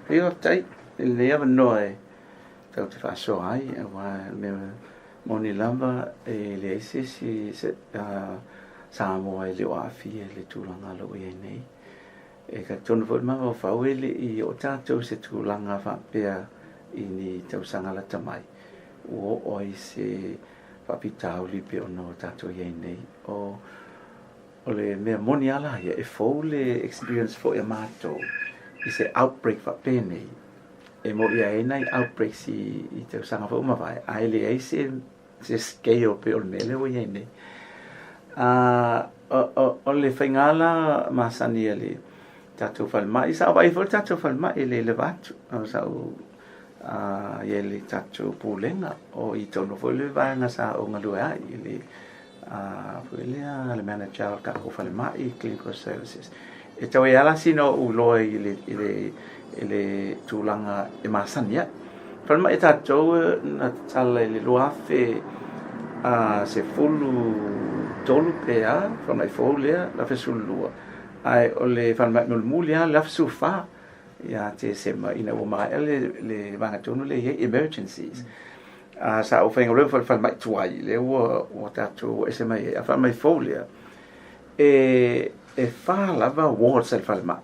Faafetai i lenei avanoa e tatou te faasoa ai, aua o le mea moni lava e leai se isi Samoa e le o aafia i le tulaga o lo o i ai nei. E talitonu foi le mafaufau e le i oo tatou i se tulaga faapea i ni tausaga lata mai ua oo ai i se faafitauli pei ona tatou i ai nei. O le mea moni lava la ia, e fou le experience foi a matou i se outbreak faapenei. E moni lava e i ai nai outbreaks i tausaga foi ua mavae, ae leai se scale pei o le mea lea ua i ai nei. O le faiga la masani a le tatou falemai, sa ou vaai foi le tatou falemai e le leva atu, sa ou i ai i le tatou pulega, o i tonu foi le vaega sa ou galue ai i le foi lea le manager o le tatou falemai, clinical services. E tau ai lava la sina ou iloa i le tulaga e masani ai. Falemai e tatou na tatala i le 2013 pe a, falemai fou lea, 2012. Ae o le falemai mulimuli lava le 2014 ia Tesema ina ua maea le vaega tonu lea e i ai emergencies. Sa ou faigaluega foi i le falemai tuai, lea ua tatou ese mai ai. A falemai fou lea, e fa lava wards a le falemai.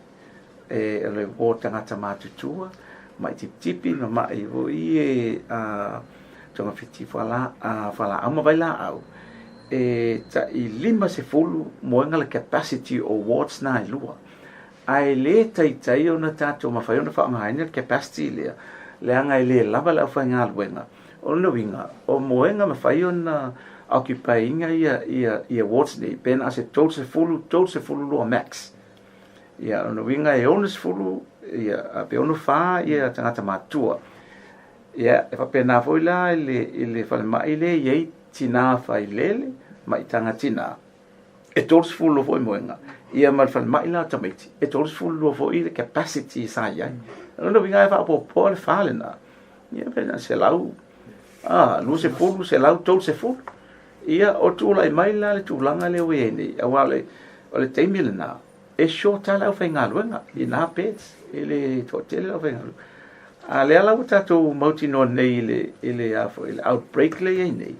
O le ward tagata matutua, mai tipitipi ma mai foi e togafiti fualaau ma vailaau. E tai 50 moega le capacity o wards na e lua. Ae le taitai ona tatou mafai ona faaaogaina le capacity lea, leaga e le lava le aufaigaluega. O lona uiga, o moega mafai ona occupy ina ia wards nei, pe na o se 30, 32 max. Ia, o lona uiga e 60 ia, pe 64 ia tagata matutua. Ia, e faapena foi la i le falemai lea e i ai tina failele, maitaga tina, e 32 foi moega. Ia ma le falemai la o tamaiti, e 32 foi le capacity sa i ai. O lona uiga e faaopoopoa le fa lena. Ia pe na 120, 130. Ia, o tulai mai la le tulaga lea ua i ai nei, aua o le taimi lena, e short lava le aufaigaluega i na beds, e le toatele le aufaigaluega. A lea la ua tatou mautinoa nei i le outbreak lea e i ai nei,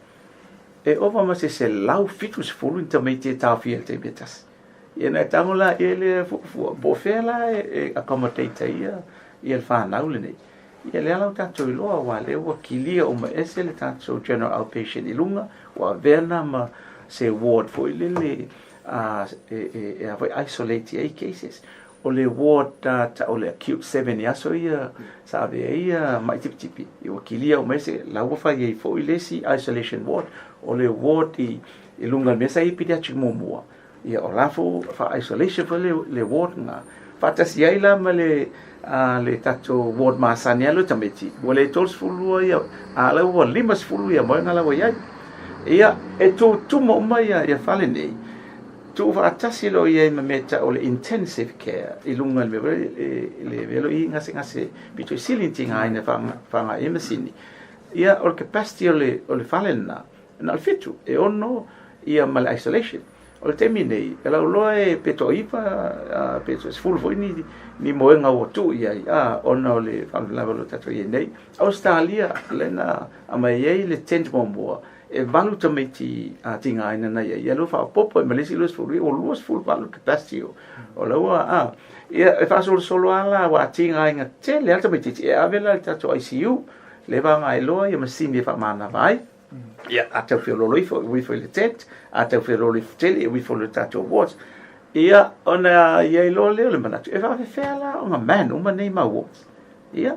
e ova ma se 170 ni tamaiti e taofia i le taimi e tasi. Ia na e tago la i le fuafua, po o fea la e accommodate ai ia le fanau lenei. Ia lea la ua tatou iloa, aua lea ua kilia uma ese le tatou general outpatient i luga, ua avea na ma se ward foi lele e foi isolate ai cases. O le ward o le acute 7 i aso ia sa ave ai ia mai tipitipi, ua kilia uma ese, la ua fai ai foi le isi isolation ward. O le ward i luga o le mea sa i ai pediatric muamua, ia o la fo fa-isolation foi le ward na. Faatasi ai la ma le tatou ward masani a le tamaiti, ua le 32 ia, a la ua 50 ia moega la ua i ai. Ia, e tutuma uma ia fale nei, tuu faatasi lo i ai ma mea tau o le intensive care i luga i le mea le mea lo i gasegase pito i sili tigaina whanga i masini. Ia, o le capacity o le fale lena, na o le fitu, e ono ia ma le isolation. O le taimi nei, e lauloa e pe toa-9, pe 10 foi ni moega ua tuu i ai, ona o le faalavelave o lo tatou i ai nei. Australia, lea na aumai ai le tent muamua, e valu tamaiti tigaina na i ai, ia lua faaopoopo ai ma le isi 20, ua 28 capacity o la ua, ia e faasolosolo lava la, ua tigaina tele lava tamaitiiti, e ave la i le tatou ICU, le vaga loa ia masini e faamanava ai. Ia, a tau feoloolo ifo, e ui ifo i le tent, a tau feoloolo ifo tele, e ui ifo i le tatou wards. Ia, ona i ai loa lea o le manatu, e faafefea la ona man uma nei mau wards. Ia,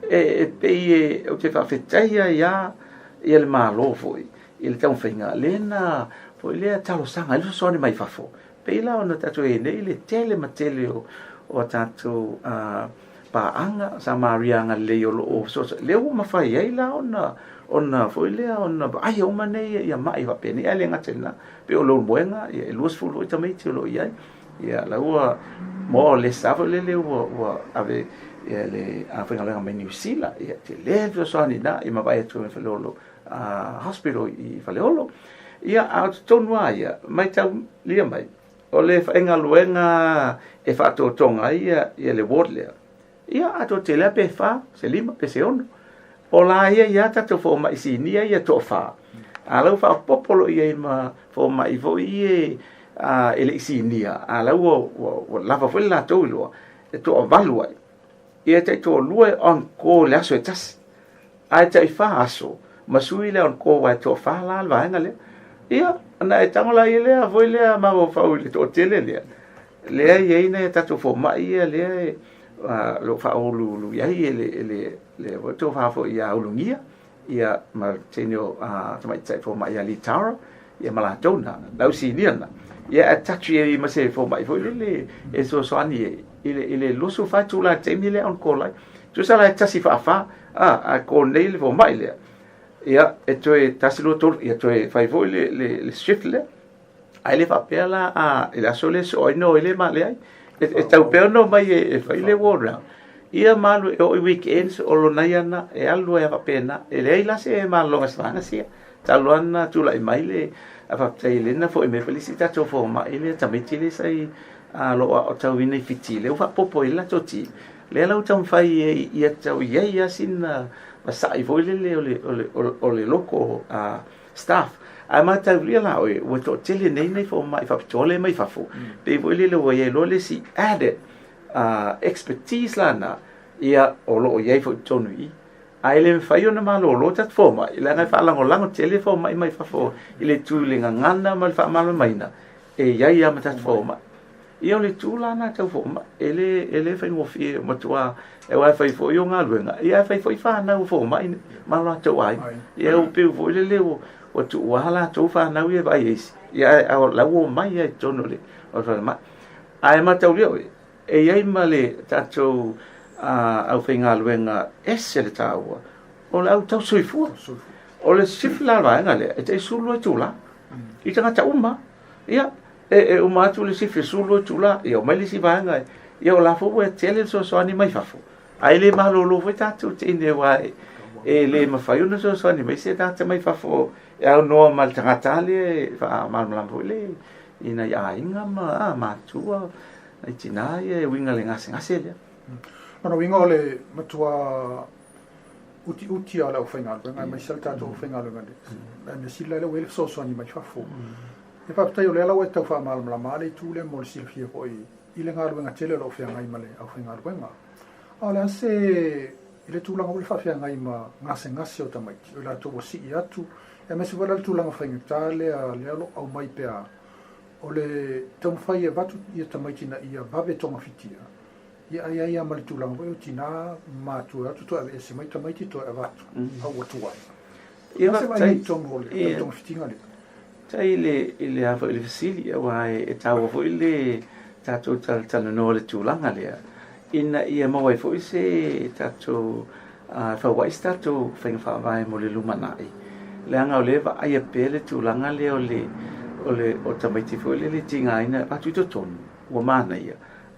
e pei e, ou te faafetai ai ia le Malo foi i le taumafaiga lea na foi lea talosaga ai le fesoasoani mai fafo. Pei la ona tatou i ai nei le tele ma tele o tatou paaga sa Maria agalelei o lo o fesoasoani. Lea ua mafai ai la ona foi lea ona vaaia uma nei ia mai faapenei, ae le gata i lena. Pei o Leulumoega, ia e 20 foi tamaiti o lo o i ai. Ia la ua more or less lava foi lele ua ave ia le faigaluega mai Niu Sila, ia tele le fesoasoani na i ma vaai atu i Faleolo hospital i Faleolo. Ia, a o totonu lava ia, mataulia mai, o le faigaluega e faatotoga ai ia le ward lea. Ia, a toatele lava pe fa, se lima, pe se ono. O la ia ia tatou fomai sinia ia toafa. A la ua faaopoopo loa i ai ma fomai foi ia e le i sinia, a la ua, ua, ua lava foi le latou iloa, e toavalu ai. Ia e taitoalua e on call i le aso e tasi. Ae taifa aso, ma sui le on call aua e toafa la le vaega lea. Ia, ona e tago la i lea foi lea mafaufau i le toatele lea, lea e i ai nai a tatou fomai ia lea e o lo o faauluulu i ai e le le tofa foi ia Ulugia ia ma le teine o tamaitai fomai ia Lee Tara ia ma latou na lau sinia na ia attach i ai ma se fomai foi lele e fesoasoani i le 24 itula i le taimi lea on call ai. Tusa la e tasi faafa a call nei le fomai lea ia e toe tasi lua tolu ia toe fai foi le shift lea. Ae le faapea la a i le aso lea soo ai no i le ma leai. E tau pea ona omai e fai le ward round. Ia ma alu e oo i weekends o lona ia na e alu ai a faapena. E leai la se malologa i se vaega sia. Talu lava ona tulai mai le a faafetai lea na foi mai foi le isi tatou fomai lea tamaiti lea sa i lo o aotauina i Fiti lea ua faaopoopo i ai le latou team. Lea la ua taumafai ai ia tau i ai lava sina vasai foi lele o le local staff. Ae mataulia la oe, ua toatele nei nei fomai faapitoa lea mai fafo. Pei foi lele ua i ai loa le isi added expertise la na, ia o lo o i ai foi i totonu i i. Ae le mafai ona malolo tatou fomai, leaga e faalagolago tele fomai mai fafo i le itu i le gagana ma le faamalamalamaina, e i ai lava ma tatou fomai. Ia o le itu la lena tau fomai, e le faigofie matua, aua e fai foi o galuega, ia e fai foi fanau a fomai nei ma lo latou aiga. Ia ua pei foi lele ua tuua latou fanau ia e vaai e isi, ia ae o la ua omai lava i totonu o le falemai. Ae mataulia oe, e i ai ma le tatou aufaigaluega ese le taua, o le au tausisoifua. O le shift la vaega lea, e tai 12 itula i tagata uma. Ia, e uma atu le shift e 12 itula, ia omai le isi vaega, ia o la foi ua tele le fesoasoani mai fafo. Ae le malolo foi tatou teine aua e le mafai ona fesoasoani mai se tagata mai fafo e aunoa ma le tagata lea e faamalamalama foi le i nai aiga ma matua, nai tina ia e uiga i le gasegase lea. Lona uiga o le matua utiuti lava o le aufaigaluega, aemaise le tatou aufaigaluega le mea sili la lea ua i ai le fesoasoani mai fafo. E faafetai o lea la ua e tau faamalamalama le itu lea mo le silafia foi i le galuega tele o lo o feagai ma le aufaigaluega. A o le a se i le tulaga foi le faafeagai ma gasegase o tamaiti, o i latou ua sii atu, aemaise foi la le tulaga faigata lea lea o lo o aumai pea o le taumafai e avatu ia tamaiti ina ia vave togafitia, ia ai ai lava ma le tulaga foi o tina matua atu toe aveese mai tamaiti toe avatu a ua tuai. Ia faafetai i totonu o le togafitiga lea. Faafetai i le a foi le fesili aua e taua foi le tatou talatalanoa i le tulaga lea ina ia maua ai foi se tatou fauai se tatou faiga faavae mo le lumanai leaga o lea e vaaia pea le tulaga lea o le o le o tamaiti foi lele e tigaina e avatu i totonu ua manaia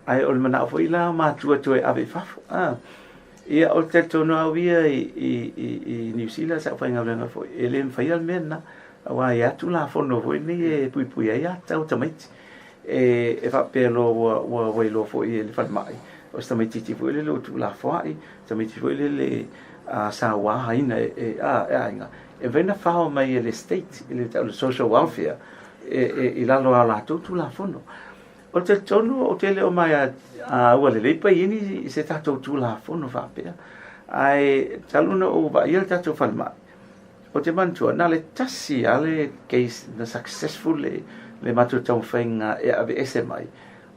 ae o le manao foi la o matua toe ave i fafo a ia o le talitonu au ia i Niu Sila sa ou faigaluega foi e le mafaia le mea lena aua e i ai Tulafono foi nei e puipui ai ata o tamaiti e faapea loa ua ua iloa foi e le falemai o se tamaitiiti foi lele ua tuulafoai, tamaiti foi lele sauaina e aiga, e mafai ona fao mai e le state i le tau o le social welfare i lalo o a latou Tulafono. Ou te talitonu ou te le o maua lelei paiini i se tatou Tulafono faapea, ae talu ona ou vaaia le tatou falemai, ou te manatua na o le tasi lava le case na successful le matou taumafaiga e aveese mai,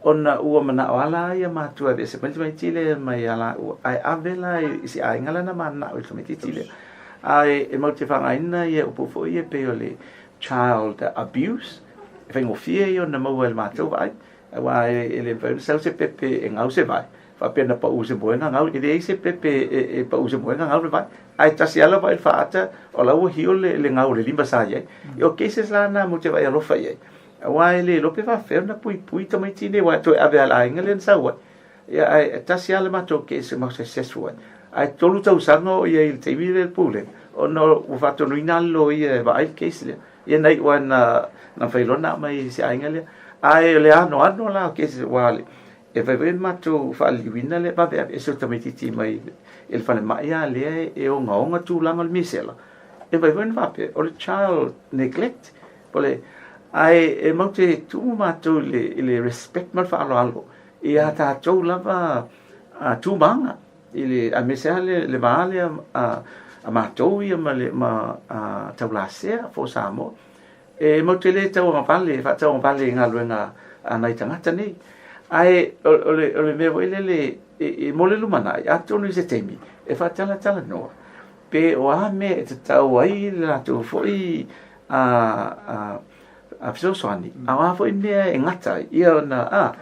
ona ua manao lava la ia matua e aveese mai le tamaiti lea mai ia laua, ae ave la i se aiga la na mananao i le tamaitiiti lea. Ae e matou te faaaogaina ia upu foi ia pei o le child abuse, e faigofie ia ona maua e le matou vaai, aua e le mafai ona sau se pepe e gau se vae, faapea na pau se moega gau, e leai se pepe e pau se moega gau le vae, ae tasi lava la vaai i le faata, o la ua hio le gau o le lima sa i ai. O cases la na matou te vaai alofa i ai, aua e le iloa pe faapefea ona puipui tamaiti nei, aua e toe ave lava i le aiga lea na sau ai. Ia, ae tasi lava le matou case ma successful ai. Ae 3 tausaga o i ai i le taimi lea i le Pulega, ona ua faatonuina lava le loia e vaai le case lea. Ia na iu lava na fai loa na aumai i se aiga lea. Ae o le anoano la o cases aua E fai foi le matou faaliliuina le vave aveese o le tamaitiiti mai i le falemai a lea e ogaoga tulaga o le misela. E mafai foi ona faapea o le child neglect po o le ae e matou te tumu matou i le respect ma le faaaloalo i a tatou lava tumaga i le aemaise lava le va lea a matou ia ma le ma taulasea fo Samoa. E matou te le tauagavale, faatauagavale i galuega a nai tagata nei. Ae o le mea foi lele e mo le lumanai, atonu i se taimi e faatalatalanoa pe o a mea e tatau ai le latou foi fesoasoani, a o a foi mea e gata ai, ia ona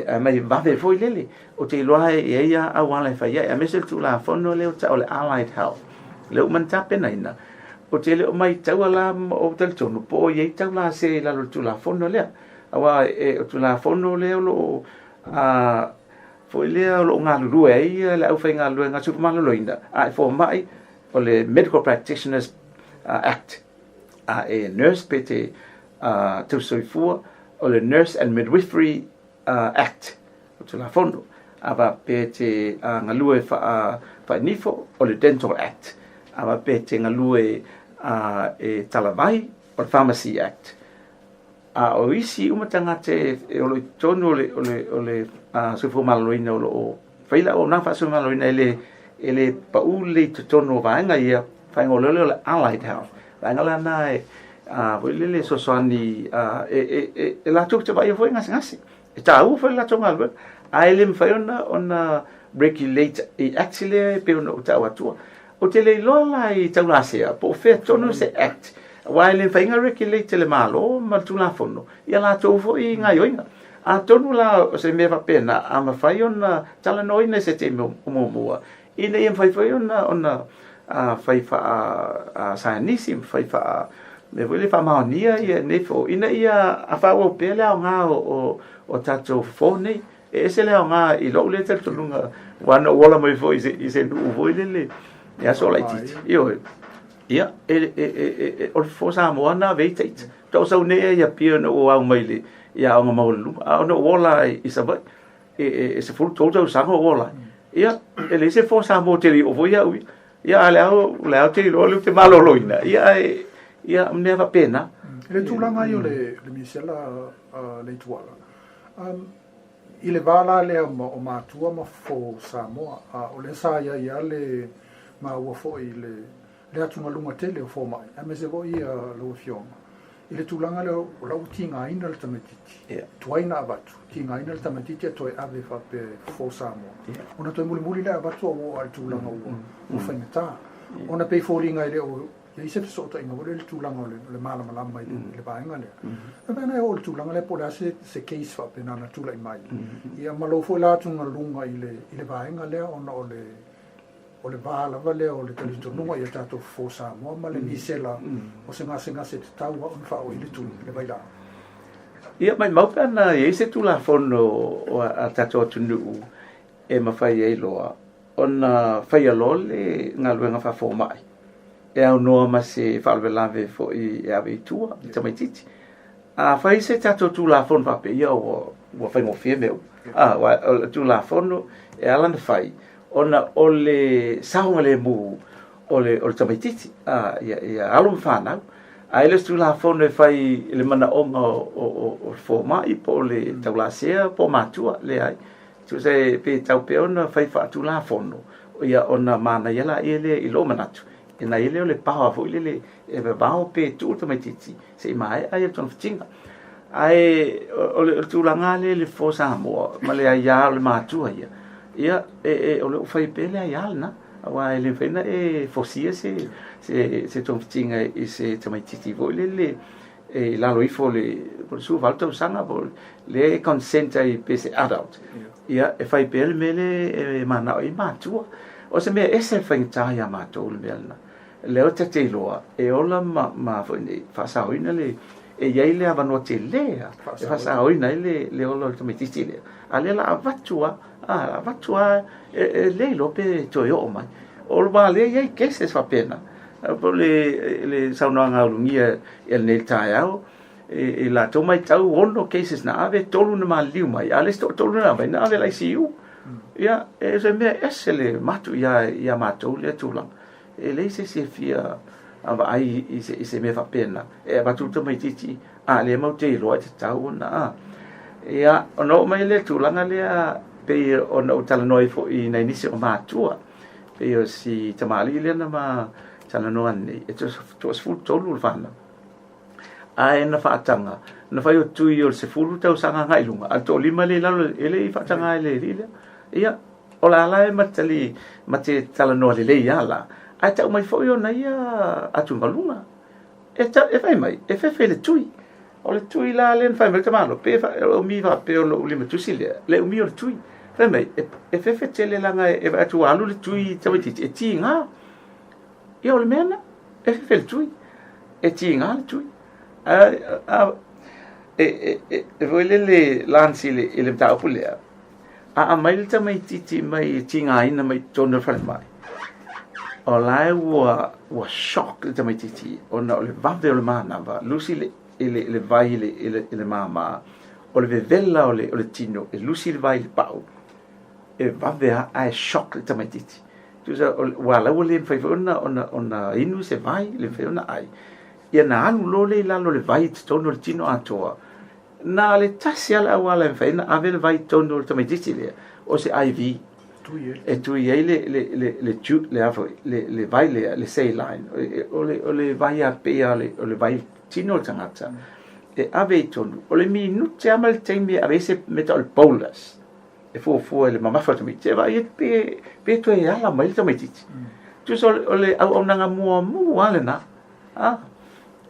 aumai vave foi lele. Ou te iloa e i ai lava auala e fai ai, aemaise le Tulafono lea ua tau o le Allied Health, lea ua uma ona tapenaina. Ou te le o maitaua la ma ou talitonu po o i ai taulasea i lalo o le Tulafono lea. Aua o le Tulafono lea o lo o foi lea o lo o galulue ai le aufaigaluega soifua maloloina, a e fomai, o le Medical Practitioners Act, a e nurse pe te tausisoifua, o le Nurse and Midwifery Act, o Tulafono, a faapea e te galue faainifo, o le Dental Act, a faapea e te galue e talavai, o le Pharmacy Act. A o isi uma tagata e o lo o i totonu o le soifua maloloina o lo o fai le auaunaga faasoifua maloloina e le pau lelei i totonu o vaega ia, faaigoa loa lea o le Allied Health. Vaega la na e foi lele fesoasoani e latou te vaaia foi gasegase. E taua foi le latou galuega, ae le mafai ona regulate i Act lea e pei ona ou tau atua. Ou te le iloa la i taulasea po o fea tonu se Act, aua e le mafai ona regulate e le Malo ma le Tulafono ia latou foi gaoioiga. Atonu la o se mea faapena, a mafai ona talanoaina i se taimi o muamua, ina ia mafai foi ona fai faa-saienisi, fai faa mea foi lea faamaonia ia nei fofo, ina ia faaauau pea le aoga o tatou fofo nei. E ese le aoga i lou lea talitonuga, aua na ou ola mai foi i se nuu foi lele i aso laitiiti. Ioe. Ia, o le fofo Samoa na ave ai ita. Faatoa ou sau nei i Apia na ou au mai i aoga maualuluga, a o na ou ola i Savaii. E 13 tausaga o ou ola ai. Ia, e leai se fofo Samoa tele i oo foi au ia. Ia, a o le ao te iloa lea ou te maloloina. Ia, ae, ia, mea faapena. I le tulaga ai o le misela Leituala, i le va la lea o matua ma fofo Samoa, o lea sa i ai lava le maua foi i le atugaluga tele o fomai, aemaise foi lau Afioga, i le tulaga lea o la ua tigaina le tamaitiiti, tuai na avatu, tigaina le tamaitiiti ae toe ave faapea e fofo Samoa. Ona toe mulimuli lea avatu a ua oo lava i le tulaga ua faigata. Ona pei e foliga e le o i ai se fesootaiga foi lea i le tulaga o le malamalama i le vaega lea. E pei ona e oo i le tulaga lea po o le a se case faapena na tulai mai. Ia ma lou foi la atugaluga i le vaega lea ona o le o le va lava lea o le talitonuga i a tatou fofo Samoa ma le misela o se gasegase tatau lava ona faaoo i le tui, le vailaau. Ia, maumau pe ana i ai se Tulafono a tatou atunuu e mafai ai loa ona faia loa le galuega faafomai e aunoa ma se faalavelave foi e ave i tua i tamaitiiti. A fai se tatou Tulafono faapea, ia ua faigofie mea uma. Aua o le Tulafono e ala ona fai ona o le saogalemu o le tamaitiiti, ia alo ma fanau. Ae le o se Tulafono e fai i le manaoga o le fomai po o le taulasea po o matua, leai. Tusa pe tatau pea ona fai faatulafono, ia ona manaia laia lea i lou manatu, ona i ai lea o le power foi lele e vavao pe tuu le tamaitiiti se i maea ia togafitiga. Ae o le tulaga lea i le fofo Samoa ma le aia o le matua ia, ia o lo o fai pea le aia lena, aua e le mafai ona e fosia se togafitiga i se tamaitiiti foi lele e i lalo ifo o le 18 tausaga po o lea e consent ai pe se adult. Ia, e fai pea le mea lea e manao ai matua. O se mea ese le faigata ia matou le mea lena. Lea ta te iloa e ola ma foi nei faasaoina le e i ai le avanoa tele lava e faasaoina ai le ola o le tamaitiiti lea. A o lea o le a avatu lava, avatu lava e le iloa pe toe oo mai. O le wā lea e i ai cases faapena. Po o le saunoaga a Ulugia i lenei taeao, e latou matau 6 cases na ave, 3 na maliliu mai, a le isi toatolu na mai na ave i le ICU. Ia, e se mea ese le matu ia matou lea tulaga. E leai se isi e fia vaai i se mea faapena. E avatu le tamaitiiti, a lea matou te iloa e tatau ona a. Ia, ona oo mai lea tulaga lea pei ona ou talanoa ai foi i nai nisi o matua. Pei o si tamalii lea na ma talanoa nei, e toa-13 le fanau. Ae na faataga, na fai o tui o le 10 tausaga agai i luga, a le toalima lea i lalo e le i faataga e le alii lea. Ia, o la la e matali, ma te talanoa lelei lava la, ae tau mai foi ona ia atugaluga. E, ta, e fai mai, e fefe le tui. O le tui la lea na fai mai le tamaloa, pe fa, o umi faapea o lou limatusi lea, le umi o le tui. Fai mai, e fefe tele leaga e vaai atu ua alu le tui i tamaitiiti, e tiga. Ia o le mea lena, e fefe le tui, e tiga le tui. E foi lele Lance i le mataupu lea, a aumai le tamaitiiti mai e tigaina mai totonu o le falemai, o la e ua shock le tamaitiiti ona o le vave o le manava, lusi le vai i le māmā, o le vevela o le tino, e lusi le vai i le pau, e vave lava ae shock le tamaitiiti. Tusa ua ala ua le mafai foi ona inu se vai, le mafai ona ai. Ia na alu loa lea i lalo o le vai i totonu o le tino atoa. Na le tasi lava le auala e mafai ona ave le vai i totonu o le tamaitiiti lea, o se IV. E tui ai le tube le foi, le vai lea, le saline, o le vai a pei o le vai tino o le tagata. E ave i totonu. O le minute lava ma le taimi e ave ai se mea tau o le bolus. E fuafua i le mamafa o le tamaitiiti, e vaai atu pe toe ala mai le tamaitiiti. Tusa o le auaunaga muamua lava lena.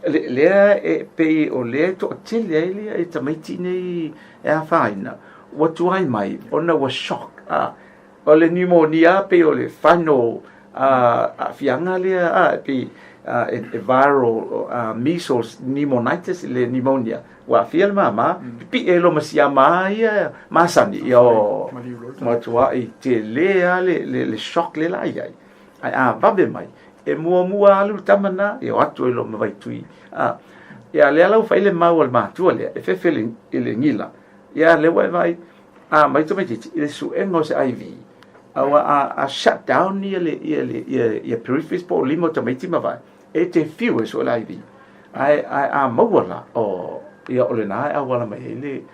Lea e pei o lea e toatele ai le tamaiti nei e afaina, ua tuai mai ona ua shock. O le pneumonia pei o le final aafiaga lea, pei e viral measles pneumonitis, le pneumonia. Ua aafia le māmā, pipii ai loa ma siama ia masani, ia o matuai tele lava le shock lea la i ai. Ae a vave mai, e muamua alu le tama na, e o atu ai loa ma vaitui. Ia lea la ua fai le mau a le matua lea, e fefe i le gila. Ia lea ua e vaai, a mai tamaitiiti i le suega o se IV, a ua a shut down ia peripheries po o lima o tamaiti ma vae, e te fiu e sue le IV. Ae a maua la, o, ia o lena e auala mai ai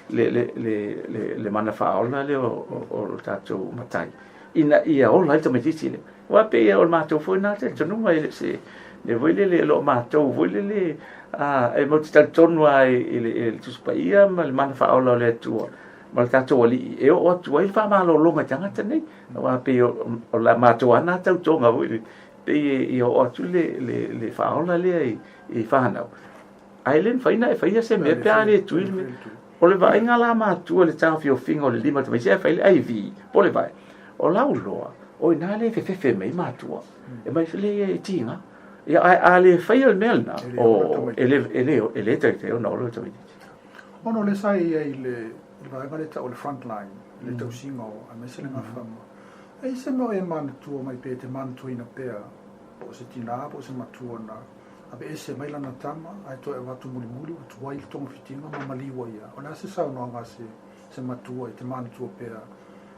le mana faaola lea o le tatou matai, ina ia ola ai le tamaitiiti lea. Aua pei o le matou foi lena talitonuga, e le o se mea foi lele, o lo o matou foi lele, e matou te talitonu lava i le Tusi Paia ma le mana faaola o le Atua ma le tatou Alii, e oo atu ai le faamalologa i tagata nei. Aua pei o la matou lava lena tautoga foi lele, pei e oo atu le faaola lea i fanau. Ae le mafai ona e faia se mea pe a le tui le mea. O le vaaiga la matua i le taofiofiga o le lima o le tamaitiiti ae fai le IV po o le vai, o lau iloa, o i ina lea e fefefe mai ai matua. E mai le e tiga. Ia, ae a le faia le mea lena, o, e le taitai ona ola le tamaitiiti. Ona o lea sa i ai i le vaega lea e tau o le front line, le tausiga o, aemaise le gafaga. E i ai se mea o e manatua mai pe e te manatuaina pea, po o se tina po o se matua na aveese mai lana tama ae toe avatu mulimuli ua tuai le togafitiga ma maliu ai ia. O le a se saunoaga a se matua e te manatua pea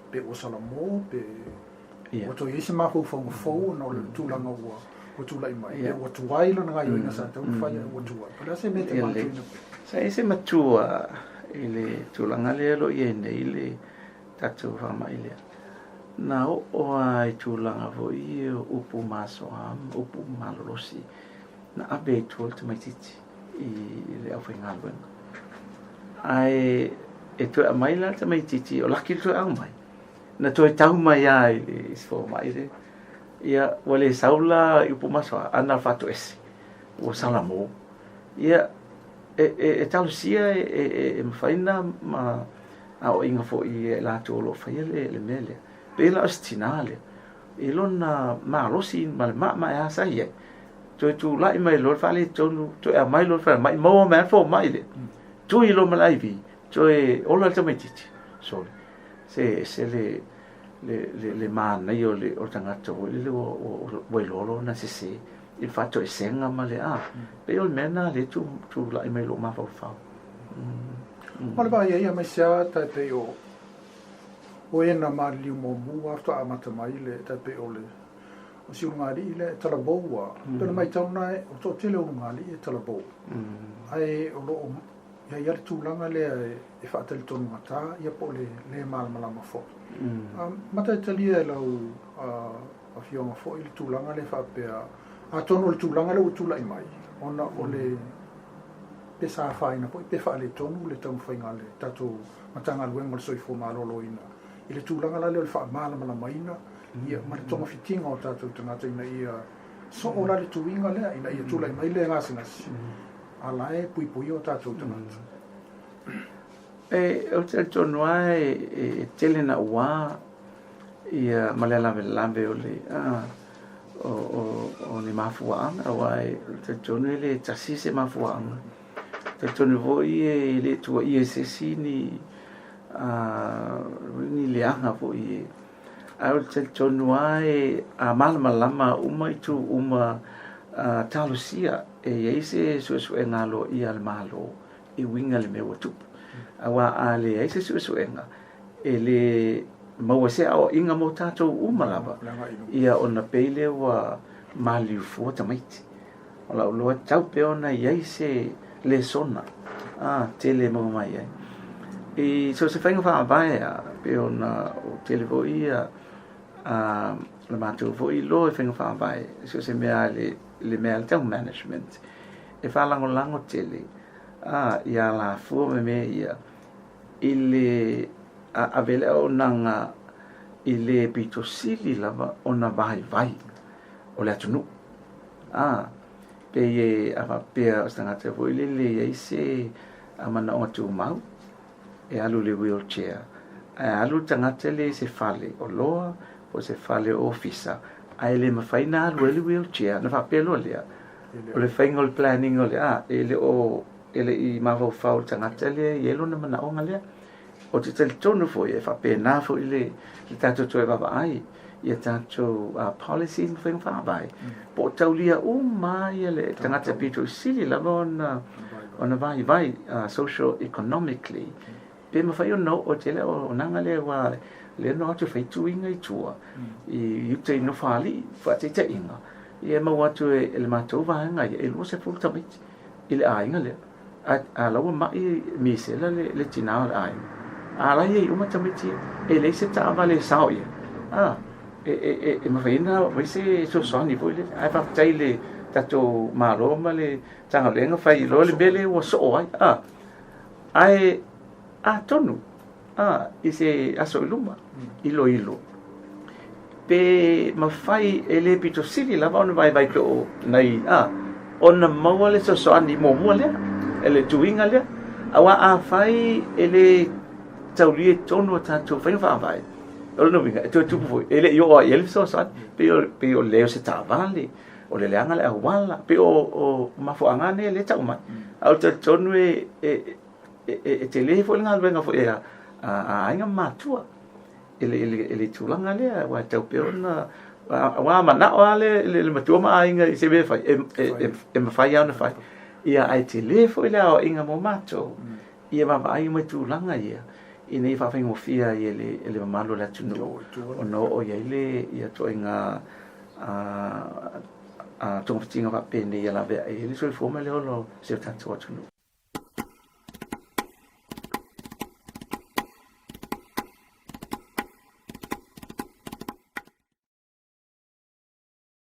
pe ua salamo pe ua toe i ai se mafaufauga fou ona o le tulaga ua tulai mai pe ua tuai lana gaoioiga sa tatau ona fai ae ua tuai. O le a se mea e te manatuaina pea? Sa i ai se matua i le tulaga lea o lo o i ai nei le tatou faamai lea. Na oo lava i tulaga foi ia o upu masoa ma upu malolosi na ave ai tua le tamaitiiti i le aufaigaluega. Ae e toe aumai la le tamaitiiti, o laki le toe aumai, na toe tau mai lava i le fomai lea. Ia, ua le sau la i upu masoa, ae na o le faatoese, ua salamo. Ia, e talosia e mafai ona aoaiga foi ia i latou o lo o faia le mea lea. Pei la o se tina lea, i lona malosi ma le maemaea sa i ai, toe tulai mai loa le faaletonu, toe aumai loa le falemai, maua mai lava le fomai lea, tui loa ma le IV, toe ola le tamaitiiti. Sole, se ese le manaia o le tagata foi lele ua iloa lona sese. i le faatoesega ma le a pei o le mea lena lea e tulai mai i lou mafaufau. Ma le vaai ai aemaise lava tai pei o o e na maliliu muamua faatoa amata mai le tai pei o le o si ulugalii lea e talavou a pei o le matau lena o le toatele o ulugalii e talavou ae o lo o i ai lava le tulaga lea e faatalitonugata ia po o le le malamalama foi. Mataitalia e lau afioga foi le tulaga lea faapea, atonu o le tulaga lea ua tulai mai ona o le pe sa afaina foi pe faaletonu le taumafaiga a le tatou Matagaluega o le Soifua Maloloina i le tulaga la lea o le faamalamalamaina ia ma le togafitiga o tatou tagata ina ia soo la le tuiga lea ina ia tulai mai le gasegase a la e puipuia o tatou tagata. E, ou te talitonu lava e tele naua ia ma le lavelave o le a o ni mafuaaga aua e talitonu e le tasi se mafuaaga. Talitonu foi e le tuuaia e se isi ni ni leaga foi e ae o le talitonu lava e a malamalama uma itu uma talosia e i ai se suesuega aloaia a le Malo e uiga i le mea ua tupu. Aua a leai se suesuega, e le maua se aoaiga mo tatou uma lava, ia ona pei lea ua maliliu fua tamaiti. O lau iloa e tatau pea ona i ai se lesona a tele e maua mai ai. I so o se faiga faavae lava, pei ona tele foi ia a le matou foi iloa i faiga faavae, so o se mea lava i le mea tau management, e faalagolago tele a i alafua ma mea ia i le ave le auaunaga i le pito sili lava ona vaivai o le atunuu. A pei e a faapea o se tagata foi lele e i ai se manaoga tumau e alu i le wheelchair, ae alu le tagata lea i se fale oloa po o se fale ofisa ae le mafai ona alu ai le wheelchair, ona faapea loa lea, o le faiga o le planning o le a, e le o e le i mafaufau le tagata lea e i ai lona manaoga lea. Ou te talitonu foi e faapena foi le tatou toe vaavaai i a tatou policies ma faiga faavae, po o taulia uma lava le tagata pito i sili lava ona vaivai social economically, pe mafai ona oo tele auaunaga lea, aua lea na o atu e fai tuiga i tua i uta i Nofoalii, faataitaiga, ia e maua atu e le matou vaega ia, e 20 tamaiti i le aiga lea. A la ua mai misela le tina o le aiga, a la e i ai uma tamaiti ia, e leai se taavale e sao i ai. A, e mafai ona aumai se fesoasoani foi lele. Ae faafetai i le tatou Malo ma le Matagaluega fai loa le mea lea ua soo ai. A, ae atonu a, i se aso i luma, iloilo, pe mafai e le pito sili lava ona vaivai pe o nai a, ona maua le fesoasoani muamua lea, e le tuiga lea. Aua afai e le taulia i totonu o tatou faiga faavae, o lona uiga, e toe tupu foi, e le i oo lava i ai le fesoasoani. Pei o le leai o se taavale, o le leaga o le auala, pei o mafuaaga nei lea e tau mai. Ae ou te talitonu e tele foi le galuega foi a aiga ma matua i le tulaga lea, aua e tatau pea ona, aua a manao lava le matua ma aiga i se mea e fai, e mafai lava ona fai. Ia, ae tele foi le aoaiga mo matou, ia vaavaai uma i tulaga ia, ina ia faafaigofie ai e le mamalu o le atunuu ona oo i ai le ituaiga togafitiga faapenei e laveai ai le soifua ma le ola o si o tatou atunuu.